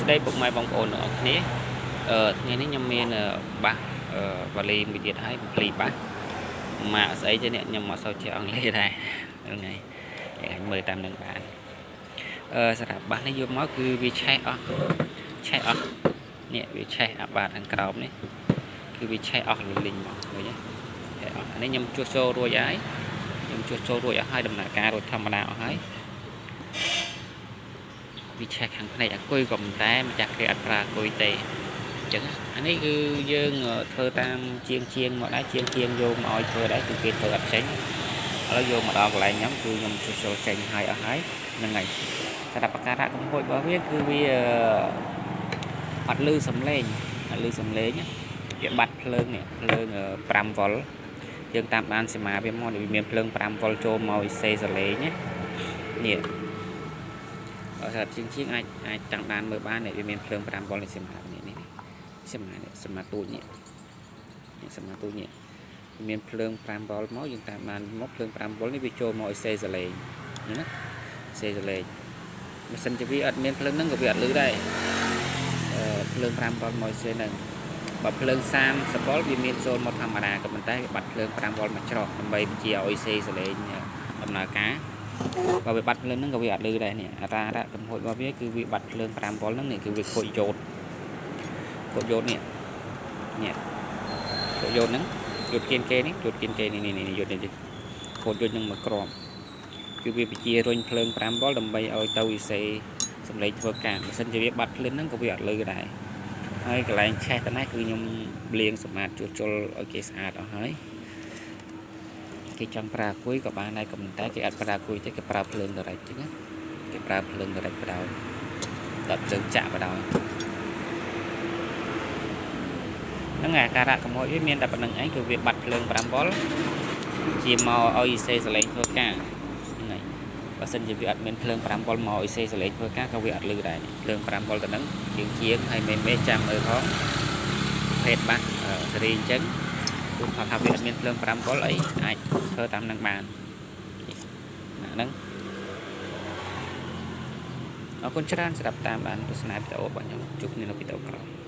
ស្តីពុកម៉ែបងប្អូនទាំងអស់គ្នាថ្ងៃនេះខ្ញុំមានបាសវ៉ាលីមួយទៀតហើយភ្លីបាសម៉ាកស្អីទេនេះខ្ញុំអត់សូវចេះអង់គ្លេសដែរហ្នឹងហើយអាចមើលតាមនឹងបានសម្រាប់បាសនេះយកមកគឺវាឆេះអស់ឆេះអស់នេះវាឆេះអាបាតខាងក្រោមនេះគឺវាឆេះអស់លលីងមកឃើញទេឆេះអស់អានេះខ្ញុំជួសចូលរួចហើយខ្ញុំជួសចូលរួចអស់ហើយដំណើរការរួចធម្មតាអស់ហើយវាឆេះខាងផ្នែកអាគុយក៏ប៉ុន្តែម្ចាស់គេអត់ប្រើអាគុយទេអញ្ចឹងអានេះគឺយើងធ្វើតាមជាងជាងមកដែរជាងជាងយកមកឲ្យធ្វើដែរគឺគេធ្វើអត់ចេញឥឡូវយកមកដល់កន្លែងខ្ញុំគឺខ្ញុំជួសជុលចេញហើយអស់ហើយហ្នឹងហើយសម្រាប់អាការៈកំហូចរបស់វាគឺវាអត់លឺសំឡេងអត់លឺសំឡេងវាបាត់ភ្លើងនេះភ្លើង5វ៉ុលយើងតាមបានសមាវាមកវាមានភ្លើង5វ៉ុលចូលមកឲ្យសេសលេងណានេះសម្រាប់ជាងជាងអាចអាចតាមដានមើលបានវាមានភ្លើង5វ៉ុលនេះសមានេះនេះសមានេះសមាទូចនេះនេះសមាទូចនេះមានភ្លើង5វ៉ុលមកយើងតាមបានមកភ្លើង5វ៉ុលនេះវាចូលមកឲ្យសេសលេងណាសេសលេងបើសិនជាវាអត់មានភ្លើងហ្នឹងក៏វាអត់លឺដែរភ្លើង5វ៉ុលមកសេហ្នឹងបើភ្លើង30វ៉ុលវាមានចូលមកធម្មតាក៏ប៉ុន្តែវាបាត់ភ្លើង5វ៉ុលមកច្រកដើម្បីបញ្ជាឲ្យសេសលេងដំណើរការបើវាបាត់ភ្លើងហ្នឹងក៏វាអត់លឺដែរនេះអតារៈកំហុចរបស់វាគឺវាបាត់ភ្លើង5វ៉ុលហ្នឹងនេះគឺវាខូចយ៉ូតខូចយ៉ូតនេះនេះខូចយ៉ូតហ្នឹងយ៉ូតគៀនគេនេះយ៉ូតគៀនគេនេះនេះយ៉ូតនេះខូចយ៉ូតហ្នឹងមកក្រមគឺវាបញ្ជារុញភ្លើង5វ៉ុលដើម្បីឲ្យទៅវិសេសំឡេងធ្វើការបើសិនជាវាបាត់ភ្លើងហ្នឹងក៏វាអត់លឺដែរហើយកន្លែងឆេះតនេះគឺខ្ញុំលាងសម្អាតជួសជុលឲ្យគេស្អាតអស់ហើយគេចង់ប្រើអាគុយក៏បានដែរក៏ប៉ុន្តែគេអត់ប្រើអាគុយទេគេប្រើភ្លើង direct ចឹងណាគេប្រើភ្លើង direct បដ ாய் ដល់ភ្លើងចាក់បដ ாய் ហ្នឹងអាការៈកំហុចវាមានតែប៉ុណ្្នឹងឯងគឺវាបាត់ភ្លើង5វ៉ុលជាមកឲ្យសេសលេងធ្វើការហ្នឹងហើយបើសិនជាវាអត់មានភ្លើង5វ៉ុលមកឲ្យសេសលេងធ្វើការក៏វាអត់លឺដែរភ្លើង5វ៉ុលទៅហ្នឹងជាងជាងហើយមេមេចាំមើលផងភេទបាសសេរីអញ្ចឹងគឺថាវាអត់មានភ្លើង5វ៉ុលអីអាចធ្វើតាមនឹងបានហ្នឹងអរគុណច្រើនសម្រាប់តាមដានទស្សនាវីដេអូរបស់ខ្ញុំជួបគ្នានៅវីដេអូក្រោយ។